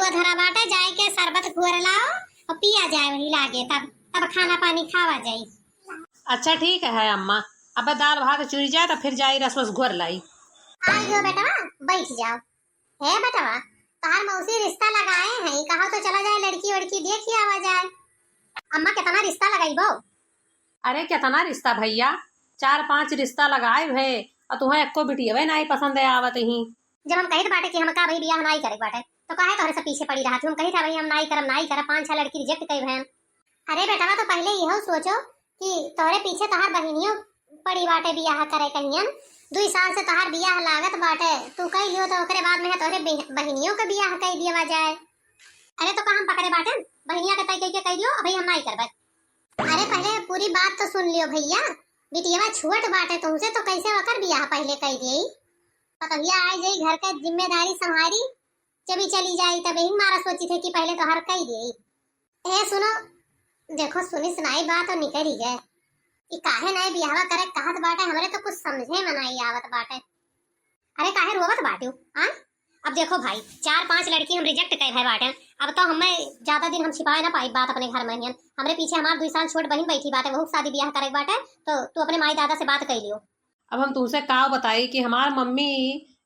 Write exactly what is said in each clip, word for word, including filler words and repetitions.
धरा बाटे, जाए के शरबत घोर लाओ और पिया जाए वही लागे, तब, तब खाना पानी खावा जाई। अच्छा ठीक है अम्मा, अब दाल भात चुरी जाए तो फिर जाई रस वस घोर लाई। आ गयो बेटवा, बैठ जाओ। हे बेटवा, तोहार मौसी रिश्ता लगाए हैं, कहो तो चला जाए, लड़की वड़की देखि आवा जाए। अम्मा, कितना रिश्ता लगाइबो? अरे, कितना रिश्ता भैया, चार पांच रिश्ता लगाए भए, और तुहें एको बिटियवे नाई पसंद आवत ही। जब हम कहित बाटे कि हमका अबही बियाह नाई करे बाटे, तो काहे तोहरे से पीछे पड़ी रहत हूँ? हम कहित है, "भाई, हम नाई करब, नाई करब," पांच छह लड़की reject कई भएन। अरे बेटवा, तो पहिले इहो सोचो कि तोहरे पीछे तोहार बहिनियो पड़ी बाटे बियाह करे कहियन। दुई साल से तोहार बियाह लागत बाटे, तू कई लियो तो ओकरे बाद में है तोहरे बह-, बहिनियो के बियाह कई दिया जाए। अरे तो का हम पकड़े बाटे, बहिनिया के तय कई के कई दियो, अबही हम नाई करबे। अरे पहिले पूरी बात तो सुन लियो भैया, बिटियवा छोट बाटे तुमसे, तो कैसे ओकर बियाह पहिले कई दिए? पतोहिया आ जाई, घर के जिम्मेदारी संभारी, जब ही चली जाई तब यही मारा सोची थे कि पहिले तोहार कई दिए। ए सुनो, देखो सुनी सुनाई बात और निकल ही गए। ई काहे नाई बियाहवा करे कहत बाटे, हमरे तो कुछ समझे में नाई आवत बाटे। अरे काहे रोवत बाटे, हाँ? अब देखो भाई, चार पांच लड़की हम reject कई भए बाटे। अब तो हमें ज्यादा दिन हम छिपाए ना पाई बात अपने घर में हियन। हमरे पीछे हमार दुई साल छोट बहिन बैठी बाटे, वहू के शादी बियाह करे के बाटे, तो तू अपने माई दादा से बात कई लियो। अब हम तुमसे का बताई कि हमार मम्मी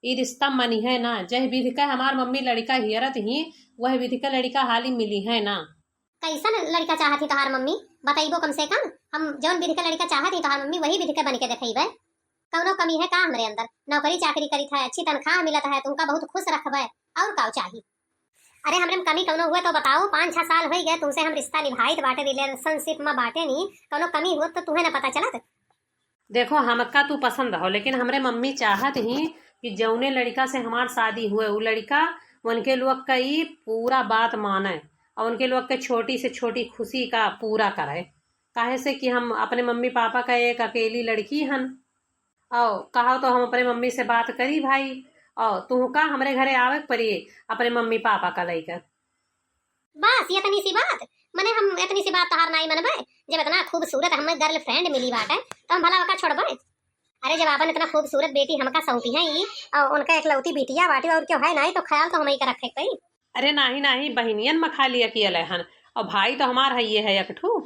ई रिश्ता मनी है ना, जह विधि का हमार मम्मी लड़का हियरत ही, वह विधि का लड़का हाली मिली है ना। कैसन लड़का चाहत ही तोहार मम्मी, बताइबो कम से कम। हम जौन विधि का लड़का चाहत ही तोहार मम्मी, वही विधि का बन के देखइबे। कौनो कमी है का हमरे अंदर? नौकरी चाकरी करित है, अच्छी तनख्वाह मिलत है, तुमका बहुत खुश रखबे, और का चाही? अरे हमरे में कमी कौनो हुए तो बताओ, पाँच छह साल होइ गए तुमसे हम रिश्ता निभाइत बाटे, relationship में बाटे नी, कौनो कमी हुए तो तुम्हें ना पता चलत? देखो, हमका तू पसंद हो, लेकिन हमरे मम्मी चाहत ही कि जौने लड़का से हमार शादी हुए, उ लड़का उनके लोग का ई पूरा बात माने और उनके लोग के छोटी से छोटी खुशी का पूरा करे। काहे से कि हम अपने मम्मी पापा का एक अकेली लड़की हन, और कहो तो हम अपने मम्मी से बात करी भाई, और तुहका हमरे घरे आवे के पड़ी अपने मम्मी पापा का लइके। बस इतनी सी बात? मने हम इतनी सी बात तोहार नाई मनबे? जब इतना खूबसूरत हमें girlfriend मिली बाटे, तो हम भला ओका छोड़बे? अरे जब आपन इतना खूबसूरत बेटी हमका सौंपी है ई, और उनका एकलौती बिटिया बाटी और क्यों है नाई, तो ख्याल तो हमही का रखे के पड़ी। अरे नाही नाही, बहिनियन में खाली अकेले हन, और भाई तो हमार है ये है एक ठू।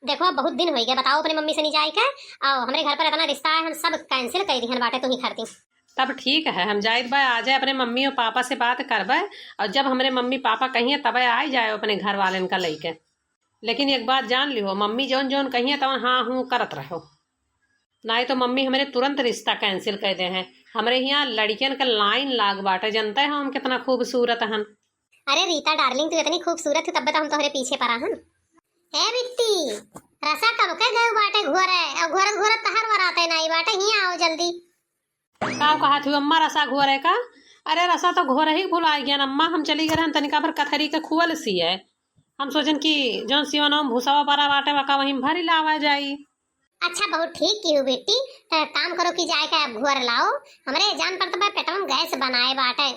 देखो बहुत दिन होइ गए, बताओ अपने मम्मी से नहीं जाए के, और हमरे घर पर इतना रिश्ता है, हम सब cancel कर दिहन बाटे तुही खातिर। तब ठीक है, हम जाइत बा, आ जाए अपने मम्मी और पापा से बात करबे, और जब हमरे मम्मी पापा कहिए तबे आ जाए अपने घर वालन का लइके। लेकिन एक बात जान लिहो, मम्मी जौन जौन कहिए तवन हाँ हूँ करत रहो, नाई तो मम्मी हमरे तुरंत रिश्ता cancel कर दे हैं। हमरे यहाँ लड़कियन का line लाग बाटे, जनते हो हम कितना खूबसूरत हन। अरे रीता darling, तू इतनी खूबसूरत हो तब तो हम तोहरे पीछे पड़ा हन। हे बिट्टी, रसा कब के गए बाटे घोरे, और घोरत घोरत तहर वराते नाई बाटे, हियाँ आओ जल्दी। का कहत हूँ अम्मा, रसा घोरे का? अरे रसा तो घोर ही भुला गया अम्मा, हम चली गए रहन तनिका भर कथरी के खुअल सिए। हम सोचन कि जौन सिवनवा में भूसवा परा बाटे वका वहीं भरी लावा जाई। अच्छा बहुत ठीक की हो बेटी, त काम करो कि जाए के अब घोर लाओ, हमरे जान पड़त बा पेटवा में गैस बनाए बाटे।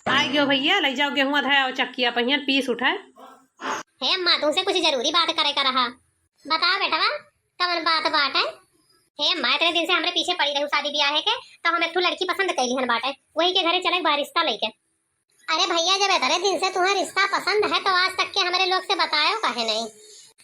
आ गयो भैया, ले जाओ गेहूं धया और चक्किया पहियन पीस उठाए। हे अम्मा, तुमसे कुछ जरूरी बात करे का रहा। बताओ बेटवा, कवन बात बाटे? हे अम्मा, इतने दिन से हमरे पीछे पड़ी रहू शादी ब्याह के, तो हम एक ठो लड़की पसंद कैली हन बाटे, वही के घरे चले के बा रिश्ता लेके। अरे भैया, जब इतने दिन से तुम्हें रिश्ता पसंद है तो आज तक के हमरे लोग से बतायो काहे नहीं?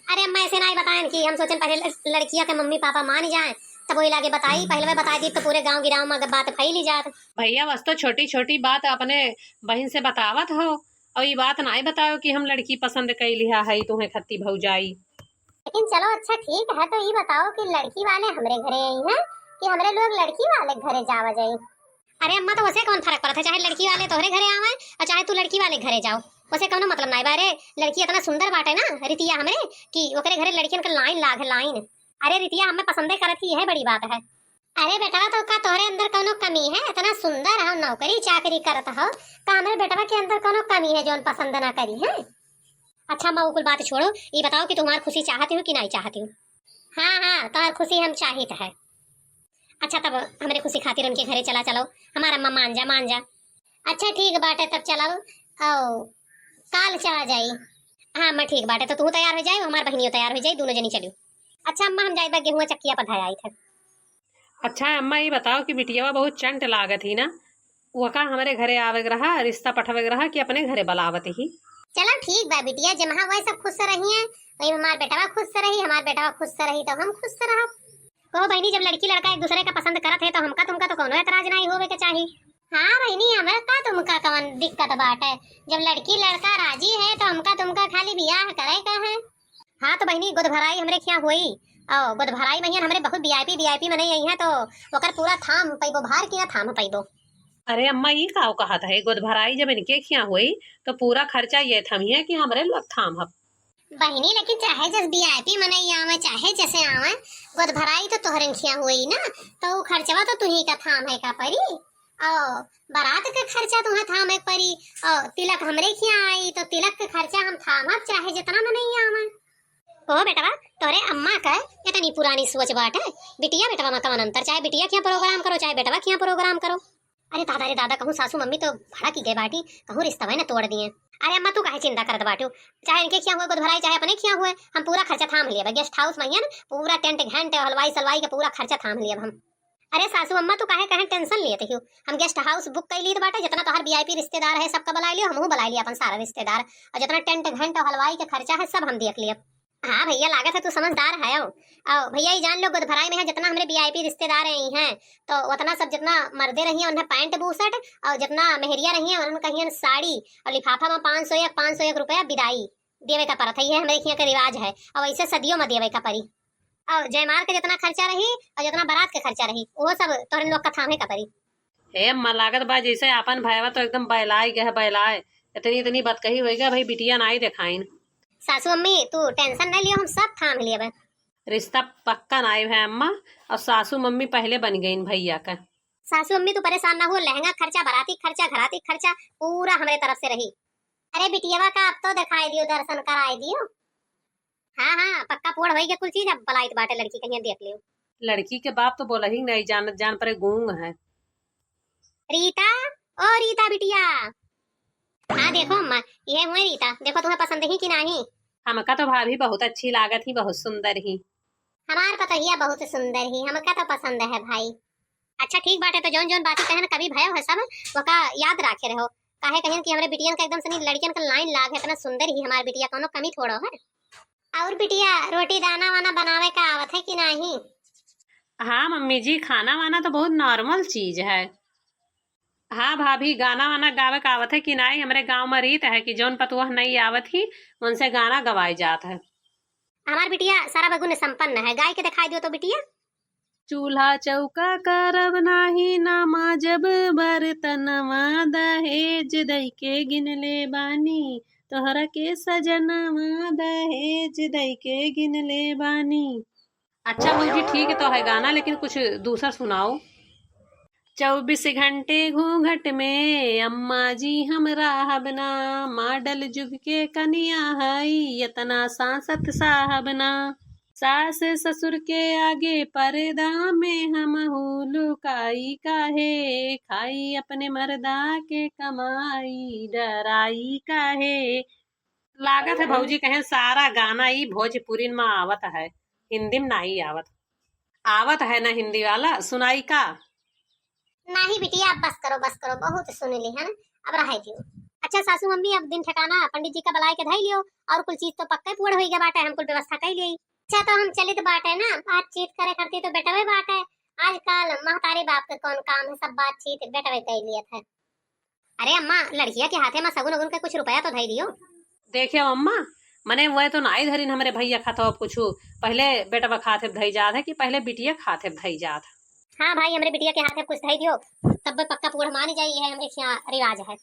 अरे अम्मा, ऐसे नहीं बताएन कि हम सोचन पहले लड़-, लड़किया के मम्मी पापा मान जाए, तब वही लागे बताई, पहले मैं बताई दी तो पूरे गांव गिराव में बात फैली जात। भैया, बस तो छोटी छोटी बात अपने बहिन से बतावत हो, और ये बात नाई बताओ कि हम लड़की पसंद कई लिहा है तुम्हें खत्ती भौजाई। लेकिन चलो अच्छा ठीक है, तो ये बताओ कि लड़की वाले हमरे घरे आई हैं कि हमरे लोग लड़की वाले घरे जावा जाई? अरे अम्मा, तो वैसे कौन फर्क पड़त है, चाहे लड़की वाले तोहरे घरे आवे और चाहे तू लड़की वाले घरे जाओ, वैसे कौनो मतलब नाई बा। अरे लड़की इतना सुंदर बाटे ना रितिया हमरे, कि ओकरे घरे लड़कियन के line लाग है, line। अरे रितिया हमें पसंदे करत ही, यह बड़ी बात है। अरे बेटवा, तो का तोहरे अंदर कौनो कमी है? इतना सुंदर हो, नौकरी चाकरी करत हो, का हमरे बेटवा के अंदर कौनो कमी है जौन पसंद ना करी है? अच्छा अम्मा, वो कुल बात छोड़ो, ये बताओ कि तुम्हार खुशी चाहती हो कि नहीं चाहती हो? हाँ हाँ, तुम्हार खुशी हम चाहित है। अच्छा तब हमरे खुशी खातिर उनके घरे चला चलो, हमार अम्मा मान जा, मान जा। अच्छा ठीक बाटे, तब चलो, आओ काल चला जाई। हाँ अम्मा ठीक बाटे, तो तू तैयार हो जाए, हमार बहिनियो तैयार हो जाए, दोनों जनी चलियो। अच्छा अम्मा, हम जाए बा गेहुआ चक्किया पर धर आई थे। अच्छा अम्मा, ये बताओ कि बिटियावा बहुत चंट लागत ही ना, वका हमरे घरे आवे के रहा, रिश्ता पठावे के रहा कि अपने घरे बलावत ही। चलो ठीक बा बिटिया, जमहा वह सब खुश रही हैं, वही हमार बेटवा खुश रही, हमार बेटवा खुश रही तो हम खुश रहब। कहो बहिनी, जब लड़की लड़का एक दूसरे का पसंद करत है तो हमका तुमका तो कौनो एतराज नहीं होवे के चाही। हाँ बहिनी, हमका तुमका कौन दिक्कत बाटे, जब लड़की लड़का राजी है तो हमका तुमका खाली बियाह करे का है। हाँ तो बहिनी, गोद भराई हमरे खियाँ होई, और गोद भराई महियन हमरे बहुत वीआईपी वीआईपी मनई आई हैं तो ओकर पूरा थाम पइबो, भार किया थाम पइबो। अरे अम्मा, ई का कहत है, गोद भराई जब इनके खियाँ होई तो पूरा खर्चा ये थमिए कि हमरे लोग थाम हब। बहिनी, लेकिन चाहे जस वीआईपी मनई आवे, चाहे जसे आवे, गोद भराई तो तोहरे खियाँ होई ना, तो उ खर्चवा तो तुही का थाम है का परी। और बारात के खर्चा तुहा थामे के परी, और तिलक हमरे खियाँ आई तो तिलक के खर्चा हम थामब, चाहे जितना मनई आवे। ओ बेटवा, तोरे अम्मा का इतनी पुरानी सोच बाटे। बिटिया बेटवा में कवन अंतर, चाहे बिटिया खियाँ प्रोग्राम करो, चाहे बेटवा खियाँ प्रोग्राम करो। अरे दादा रे दादा, कहूँ सासू मम्मी तो भड़क ही गए बाटी, कहूँ रिश्तवा न तोड़ दिए। अरे अम्मा, तू काहे चिंता करत बाटू? चाहे इनके खियाँ हुए गोद भराई, चाहे अपने खियाँ हुए, हम पूरा खर्चा थाम लेबे। गेस्ट हाउस में ही है ना, पूरा टेंट घंट और हलवाई सलवाई के पूरा खर्चा थाम लेब हम। अरे सासू अम्मा, तू काहे, काहे टेंशन लेत हो? हम गेस्ट हाउस बुक कर ली बाटे, जितना तोहार वीआईपी रिश्तेदार है सबका बुला लियो, हमहू बुला लिया अपन सारा रिश्तेदार, और जितना टेंट घंट और हलवाई के खर्चा है सब हम देख लियब। हाँ भैया, लागत है तू समझदार है। और भैया, ये जान लो, गोद भराई में है जितना हमरे वीआईपी रिश्तेदार आई हैं, तो उतना सब जितना मर्दे रही हैं उन्हें पैंट बूसट, और जितना मेहरिया रही हैं उन्हें कहियन साड़ी, और लिफाफा में पाँच सौ एक, पाँच सौ एक रुपया विदाई देवे का परत है। ये हमरे खियाँ के रिवाज है, और वैसे सदियों में देवे का परी। और जयमाल के जितना खर्चा रही और जितना बारात के खर्चा रही, वो सब तोहरे लोग का थामे का परी। हे अम्मा, लागत बा जैसे आपन भयवा तो एकदम बहलाए गए है, बहलाए। इतनी, इतनी बतकही होई गए भाई, बिटिया नाई देखाइन। सासू अम्मी, तू टेंशन न लियो, हम सब थाम लेबे। रिश्ता पक्का नाई है अम्मा, और सासू मम्मी पहले बन गईन भैया का। सासू अम्मी, तू परेशान ना हो, लहंगा खर्चा, बाराती खर्चा, घराती खर्चा पूरा हमरे तरफ से रही। अरे बिटियावा का अब तो दिखाई दियो, दर्शन कराई दियो। हाँ, हाँ, पक्का पोड़ होई गया कुल चीज, अब बलाइत बाटे लड़की कहिया देख लियो। लड़की के बाप तो बोला ही नहीं जानत, जान परे गूंग है। रीता, ओ रीता बिटिया। हाँ देखो अम्मा, ये हुए रीता, देखो तुम्हें पसंद ही कि नहीं? हमका तो भाभी बहुत अच्छी लागत ही, बहुत सुंदर ही। हमार पतोहिया बहुत सुंदर ही, हमका तो पसंद है भाई। अच्छा ठीक बाटे, तो जौन जौन बातें कहन कभी भयो है सब, वका याद राखे रहो। काहे कहन कि हमरे बिटियन का एकदम सनी लड़कियन का लाइन लाग है, इतना सुंदर ही हमार बिटिया, कौनो कमी थोड़ो है। और बिटिया, रोटी दाना वाना बनावे का आवत है कि नाही? हाँ मम्मी जी, खाना वाना तो बहुत नॉर्मल चीज है। हाँ भाभी, गाना वाना गावे का आवत है कि नाही? हमरे गाँव में रीत है कि जौन पतोह नहीं आवत ही, उनसे गाना गवाए जात है। हमार बिटिया सारा बगुन संपन्न है, गाय के दिखाई दियो तो बिटिया। चूल्हा चौका करब नाही, ना माजब बर्तनवा, दहेज दई के गिनले बानी, तोहरा के सजनवा, दहेज दई के गिनले बानी। अच्छा भौजी, ठीक तो है गाना, लेकिन कुछ दूसर सुनाओ। चउबीस घंटे घूंघट में अम्मा जी हम रहब ना, मॉडल जुग के कनिया हई, एतना सांसत साहब ना। सास ससुर के आगे पर्दा में हमहू लुकाई काहे, खाई अपने मर्दा के कमाई, डराई काहे। लागत है भौजी कहें सारा गाना ई भोजपुरी में आवत है, हिंदी में नाई आवत। आवत है ना हिंदी वाला, सुनाई का? नाही बिटिया, अब बस करो, बस करो, बहुत सुन ली है ना, अब रहे दियो। अच्छा सासू मम्मी, अब दिन ठिकाना पंडित जी का बुलाए के धई लियो, और कुल चीज तो पक्के पूर्ण होई गया बाटे, हम कुल व्यवस्था कर लिये। अच्छा तो हम चलित बाटे ना, बातचीत करे करती तो बेटवे बाटे, आजकल महतारी बाप के कौन काम है, सब बातचीत बेटवे कर लियत है। अरे अम्मा, लड़किया के हाथे में सगुन उगुन के कुछ रुपया तो धई दियो। देखियो अम्मा, मने वह तो नाई धरिन हमरे भैया खातो अब कुछ, पहले बेटवा खाते धई जात है कि पहले बिटिया खाते धई जात है। हाँ भाई, हमरे बिटिया के हाथे कुछ धई दियो, तब पक्का पूढ़ मान जाई, ये हमरे खिया रिवाज है।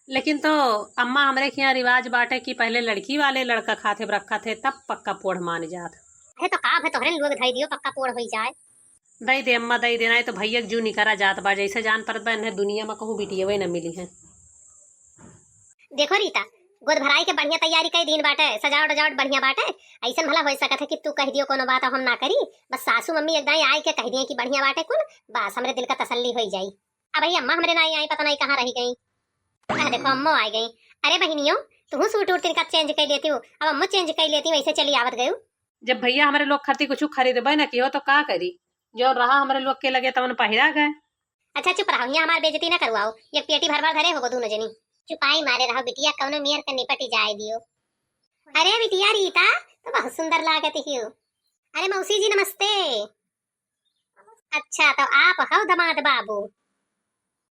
लेकिन तो अम्मा, हमरे खिया रिवाज बाटे कि पहले लड़की वाले लड़का खाते रखा थे, तब पक्का पूढ़ मान जात। अरे तो का भाई, तोहरे लोग धई दियो, पक्का पूढ़ होई जाए। दई दे अम्मा, दई दे, नाई तो भैया के जू निकरा जात बा, जैसे जान परत बा, इन्हें दुनिया में कहूँ बिटियवे न मिली है। देखो रीता, गोद भराई के बढ़िया तैयारी कई दिन बाटे, सजावट वजावट बढ़िया बाटे। ऐसन भला हो सकत है कि तू कह दियो कोनो बात हम ना करी, बस सासू मम्मी एक दाई आए के कह दिए कि बढ़िया बाटे कुल, बस हमरे दिल का तसल्ली हो जाई। अब भाई अम्मा हमरे नाई आई, पता नहीं कहाँ रही गई। आ देखो अम्मा आ गई। अरे बहनियों, तू सूट उट तिनका चेंज कर लेती हूँ, अब अम्मा चेंज कर लेती हूँ, ऐसे चली आवत गयू। जब भैया हमरे लोग खातिर कुछ खरीदबे न कियो तो का करी, जो रहा हमरे लोग के लगे तवन पहिरा गए। अच्छा चुप रहो, यहाँ हमार बेइज्जती ना करवाओ, एक पेटी भर भर धरे होगो दूनो जनी। चुपाई मारे रहो बिटिया, कौनो मेर के निपटी जाए दियो। अरे बिटिया रीता, तो बहुत सुंदर लागत हियो। अरे मौसी जी नमस्ते। अच्छा तो आप हो दामाद बाबू?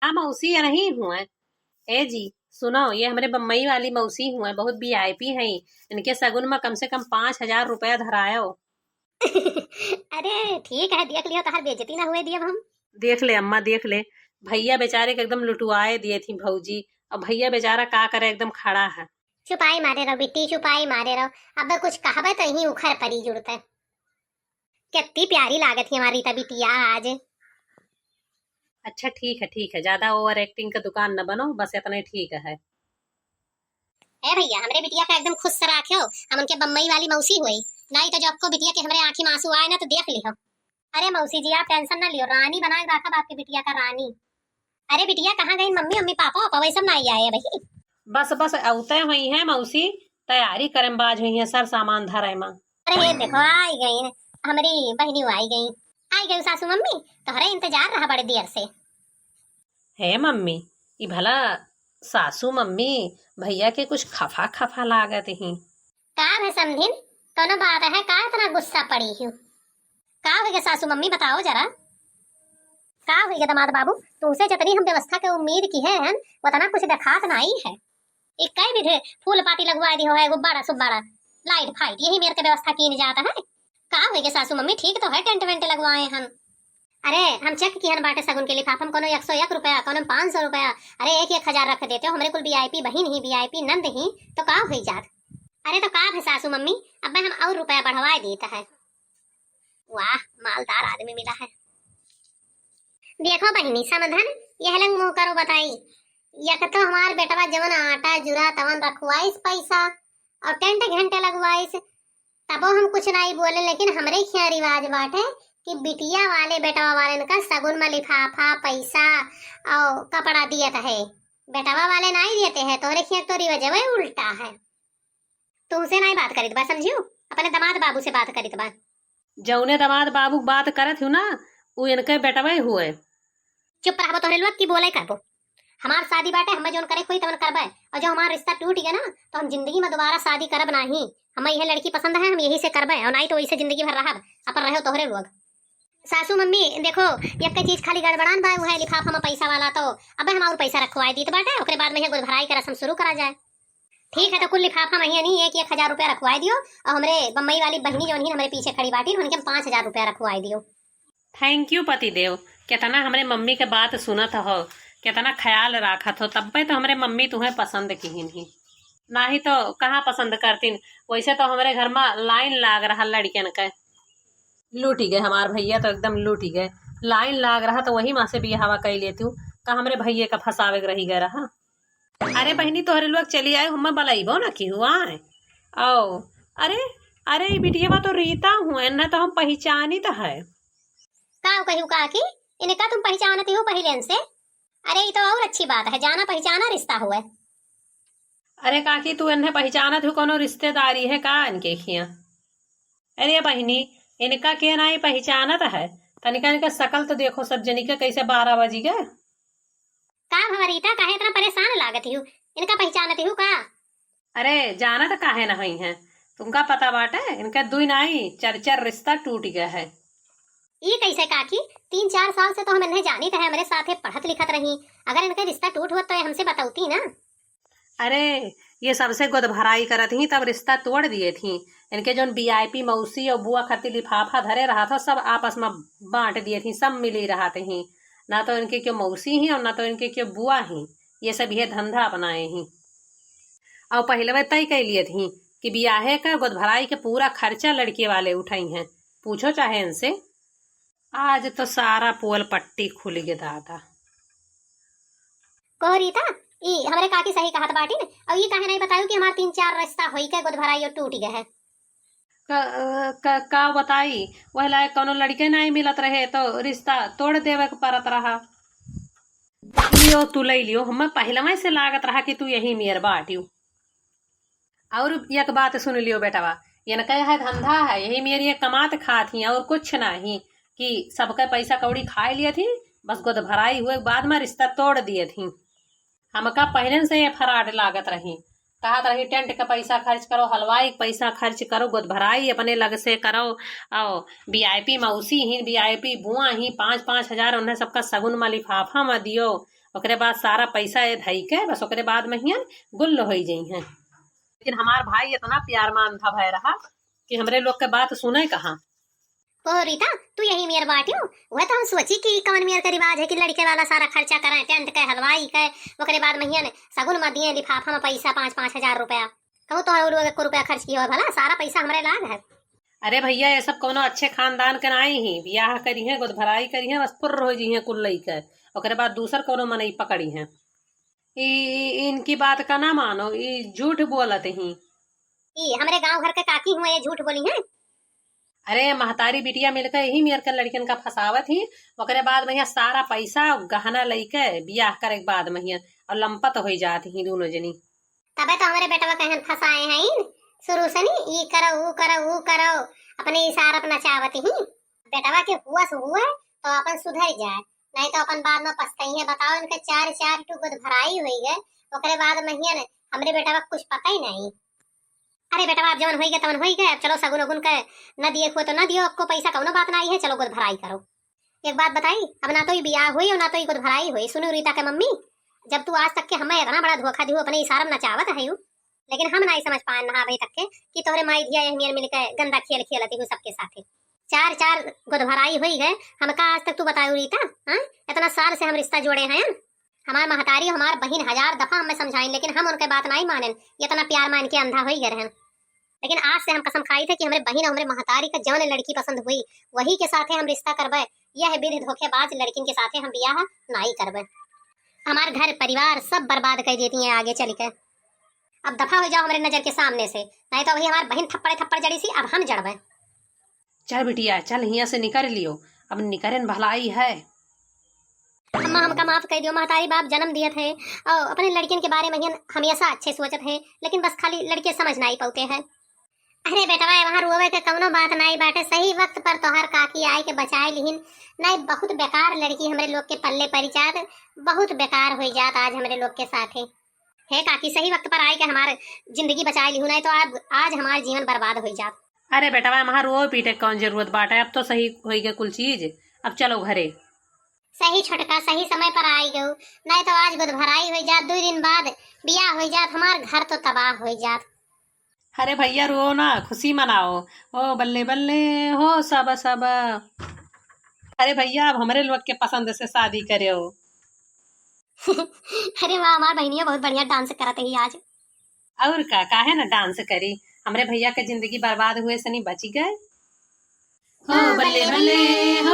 हाँ मौसी, यही हुए। ए जी सुनो, ये हमरे बम्बई वाली मौसी हुए, बहुत वीआईपी हैं। इनके सगुन में कम से कम पाँच हजार रुपया धरायो। अरे ठीक है, देख लियो, तोहार बेइज्जती ना हुए दियब हम। देख ले अम्मा, देख ले, भैया बेचारे के एकदम लुटुआए दिए थी भौजी। अब भैया बेचारा का करे, एकदम खड़ा है। चुपाई मारे रहो बिट्टी, चुपाई मारे रहो। अब कुछ कहबे तो यहीं उखर परी जुड़ते। कितनी प्यारी लागत ही हमारी रीता बिटिया आज। अच्छा ठीक है, ठीक है, ज्यादा ओवर एक्टिंग का दुकान न बनो, बस इतना ही ठीक है। ए भैया, हमरे बिटिया का एकदम खुश से राख्यो, हम उनके बम्बई वाली मौसी हुई। नहीं तो जो आपको बिटिया के हमरे आँखी में आंसू आए ना तो देख लियो। अरे मौसी जी, आप टेंशन ना लियो, रानी बना के रखब आपके बिटिया का रानी। अरे बिटिया, कहाँ गई मम्मी, मम्मी पापा, पापा वही सब ना आई आए भाई। बस बस, औते हुई हैं मौसी, तैयारी करे में बाज हुई हैं, सर सामान धरे में। अरे ये देखो, आई गई हैं, हमारी बहनी आई गई, आई गई सासू मम्मी, तोहरे इंतजार रहा बड़े देर से। हे मम्मी, ई भला सासू मम्मी भैया के कुछ खफा खफा लागत ही। का है समधिन, कौनो बात है का, इतना गुस्सा पड़ी हूँ? का होइगा सासू मम्मी, बताओ जरा। का होइगा दामाद बाबू, तुमसे जितनी हम व्यवस्था के उम्मीद किहे हन, उतना कुछ देखात नाई है। एक कई विधे फूल पाती लगवाए दिहो है, गुब्बारा सुब्बारा, लाइट फाइट, यही मेर के व्यवस्था कीन जात है। का होइगा सासू मम्मी, ठीक तो है, टेंट वेंट लगवाए हन। अरे हम चेक किहन बाटे सगुन के लिफाफा में, कोनो एक सौ एक रुपया, कोनो पाँच सौ रुपया, अरे एक एक हजार रख देते हो, हमरे कुल वीआईपी बहिन ही, वीआईपी नंद ही, तो का होई जात? अरे तो का भे सासू मम्मी, अब हम और रुपया बढ़वाए देत है। वाह, मालदार आदमी मिला है। देखो बहिनी, समधन, यह लंग मुँह करो बताई। यक तो हमार बेटवा जवन आटा जुरा तवन रखवाइस पैसा और टेंट घंटे लगवाइस, तबो हम कुछ नाई बोले, लेकिन हमरे खिया रिवाज बाटे कि बिटिया वाले बेटवा वालेन का सगुन में लिफाफा, पैसा और कपड़ा दियत है। बेटवा वाले नाई देते हैं, तोरे खिया तो रिवाजवे उल्टा है। तुमसे नाई बात करित बा, समझियो, अपने दामाद बाबू से बात करित बा। जौने दामाद बाबू बात करत हूँ ना, उ इनके बेटवे हुए। चुप रहबो तोहरे लोग की बोले करबो। हमार शादी बाटे, हमें जौन करे कोई तवन करबे, और जो हमार रिश्ता टूट गया ना, तो हम जिंदगी में दोबारा शादी करब नाही। हमें यह लड़की पसंद है, हम यही से करबे, और नाही तो वैसे जिंदगी भर रहब, अपन रहो तोहरे लोग। सासू मम्मी देखो, एक चीज खाली गड़बड़ान बा, वो है लिफाफा में पैसा वाला, तो अब हम और पैसा रखवाए दीत बाटे, ओकरे बाद में यह गुद भराई के रस्म शुरू करा जाए। ठीक है, तो कुल लिफाफा में ही यानी एक एक हजार रुपया रखवाए दियो, और हमरे बम्बई वाली बहिनी जौन ही हमरे पीछे खड़ी बाटी, उनके हम पाँच हजार रुपया रखवाए दियो। Thank you पति देव, कितना हमरे मम्मी के बात सुनत हो, कितना ख्याल राखत हो, तब्बे तो हमरे मम्मी तुम्हें पसंद किहिन ही, नाही तो कहाँ पसंद करतीन। वैसे तो हमरे घर में लाइन लाग रहा लड़कियन के। लूटी गए हमार भैया, तो एकदम लूटी गए। लाइन लाग रहा तो वही माँ से बियाहवा कई लेती हूँ, का हमरे भैया का फंसावे के रही गए रहा। अरे बहिनी, तोहरे लोग चली आए, हमें बलैबो ना की हुआ है। ओ, अरे, अरे, ई बिटियावा तो रीता हुए, इन्हें तो हम पहचानित है। का कहू काकी, इनका तुम पहचानती हो पहले से? अरे, ये तो और अच्छी बात है, जाना पहचाना रिश्ता हुए। अरे काकी, तू इन्हें पहचानत हो, कोनो रिश्तेदारी है का इनके खिया? अरे बहिनी, इनका के नाई पहचानत है, तनिका इनका शकल तो देखो, सब जनी के कैसे बारह बजी गए। का भवा रीता, काहे इतना परेशान लागत हू? इनका पहचानत हू का? अरे, जानत काहे न हई हैं? तुमका पता बाटे, इनका दुई नाई, चार चार रिश्ता टूट गया है। ई कैसे काकी? तीन चार साल से तो हम इन्हें जानित है, हमरे साथे पढ़त लिखत रही। अगर इनके रिश्ता टूट होत तो ये हमसे बतौती ना। अरे, ये सबसे गोदभराई करत ही, तब रिश्ता तोड़ दिए थी। इनके जौन वीआईपी मौसी और बुआ खातिर लिफाफा धरे रहा था, सब आपस में बांट दिए थी, सब मिली रहत ही। ना तो इनके क्यों मौसी ही और ना तो इनके क्यों बुआ ही। ये सब ये धंधा अपनाए ही। और पहले वह तय कर लिए थी कि बियाहे का गोदभराई के पूरा खर्चा लड़के वाले उठाई हैं। पूछो चाहे इनसे। आज तो सारा पोल पट्टी खुल गए दादा। को रीता, ई हमरे काकी सही कहत बाटिन। और ई काहे नहीं बतायू कि हमार तीन चार रिश्ता होई के गोदभराई और टूट गए है? क-, क-, का बताई, वह लायक कौनो लड़के नहीं मिलत रहे तो रिश्ता तोड़ देवे के परत रहा। लियो, तू ले लियो, हमें पहलवे से लागत रहा कि तू यही मेर बाटियो। और एक बात सुन लियो बेटवा, इनका यह धंधा है, यही मेर ये कमात खात ही और कुछ नहीं, कि सबका पैसा कौड़ी खाए लिए थी, बस गोद भराई हुए के बाद में रिश्ता तोड़ दिए थी। हमका पहिलेन से ये fraud लागत रही, कहत रही टेंट का पैसा खर्च करो, हलवाई के पैसा खर्च करो, गोद भराई अपने लग से करो, और VIP मौसी ही, VIP बुआ ही, पाँच पाँच हजार उन्हें सबका सगुन में लिफाफा में दियो। ओकरे बाद सारा पैसा ये धई के बस ओकरे बाद में हियन गुल्ल होई जइहैं। लेकिन हमार भाई इतना प्यार में अंधा भय रहा कि हमरे लोग के बात सुने कहाँ। ओहो रीता, तू यही मेर बाटियो? वह तो हम सोची कि कवन मेर के रिवाज है कि लड़के वाला सारा खर्चा करे, टेंट के, हलवाई के, ओकरे बाद महियन सगुन में दिए लिफाफा में पैसा पाँच पाँच हजार रुपया। कहूँ तो लोग एको रुपया खर्च किया हो भला, सारा पैसा हमरे लाग है। अरे भैया, ये सब कोनो अच्छे खानदान के नाई ही, बियाह करी हैं, गोद भराई करी हैं, बस पुर्र हो जी हैं कुल लइके, ओकरे बाद दूसर कोनो मनई पकड़ी हैं। ई, ई, इनकी बात का ना मानो, ई झूठ बोलत ही। ई हमरे गांव घर के काकी हुआ, ये झूठ बोली हैं। अरे महतारी बिटिया मिलकर यही मेर के लड़कियन का फंसावत ही, ओकरे बाद में यहाँ सारा पैसा गहना लइके बियाह करे के बाद में हियन और लंपत हो जात ही दोनों जनी। तबे तो हमरे बेटवा कहन फंसाए हैं इन शुरू से नी, ई करो, ऊ करो, ऊ करो, अपने इशारा पर नचावत ही। बेटवा के हुआ से हुआ तो अपन सुधर जाए, नहीं तो अपन बाद में पछताई है। बताओ, इनके चार चार टू गोद भराई हुई गए, ओकरे बाद में हियन हमरे बेटवा के कुछ पता ही नहीं। अरे बेटवा, अब जवन होई गए तवन होई गए, अब चलो सगुन उगुन के न दिए हुए तो न दियो, अक्को पैसा कौनो बात ना आई है, चलो गोद भराई करो। एक बात बताई, अब ना तो ई बियाह हुई और ना तो ई गोद भराई हुई। सुनो रीता के मम्मी, जब तू आज तक के हमें इतना बड़ा धोखा दियो, अपने इशारा में नचावत है यू, लेकिन हम ना ही समझ पाए ना अभी तक के कि तोहरे माई धिया यह मेर मिलके गंदा खेल खेलती हूँ सबके साथे। चार चार गोद भराई हुई गए, हमका आज तक तू बतायो रीता, हाँ? इतना साल से हम रिश्ता जोड़े हैं, हमार महतारी, हमार बहिन हजार दफा हमें समझाइन, लेकिन हम उनके बात नाई मानेन। इतना प्यार मान के अंधा होई गए रहन। लेकिन आज से हम कसम खाई थे कि हमरे बहिन और हमरे महतारी का जौन लड़की पसंद हुई, वही के साथे हम रिश्ता करबे। यह विधि धोखेबाज लड़किन के साथे हम बियाह नाई करबे। हमार घर परिवार सब बर्बाद कर देती हैं आगे चल के। अब दफा हो जाओ हमरे नजर के सामने से, नहीं तो वही हमार बहिन थप्पड़े थप्पड़ जड़ी सी, अब हम जड़बे। चल बिटिया, चल हियां से निकर लियो, अब निकरन भलाई है। अम्मा, हमका माफ कर दियो, महतारी बाप जन्म दियत है और अपने लड़कियन के बारे में हियन हमेशा अच्छे सोचत है, लेकिन बस खाली लड़के समझ नाई पाते हैं। अरे बेटवा, वहाँ रोवे के कौनो बात नाई बाटे, सही वक्त पर तोहार काकी आए के बचाए लिहिन। नाई, बहुत बेकार लड़की हमरे लोग के पल्ले पड़ी जात, बहुत बेकार होई जात आज हमरे लोग के साथे। हे काकी, सही वक्त पर आए के हमार जिंदगी बचाए लिहू, नाई तो आज, आज हमार जीवन बर्बाद होई जात। अरे बेटवा, वहाँ रोवे पीटे के कौन जरूरत बाटे, अब तो सही होई गए कुल चीज, अब चलो घरे। सही छोटका, सही समय पर आई गऊ, नाई तो आज गोद भराई होई जात, दो दिन बाद बियाह होई जात, हमार घर तो तबाह होई जात। अरे भैया रो ना, खुशी मनाओ। ओ बल्ले बल्ले हो सब सब। अरे भैया, अब हमरे लोग के पसंद से शादी करे हो। अरे वाह, हमार बहनिया बहुत बढ़िया डांस करत ही आज। और का, काहे ना डांस करी, हमरे भैया के जिंदगी बर्बाद हुए से नहीं बची गए। हो बल्ले बल्ले हो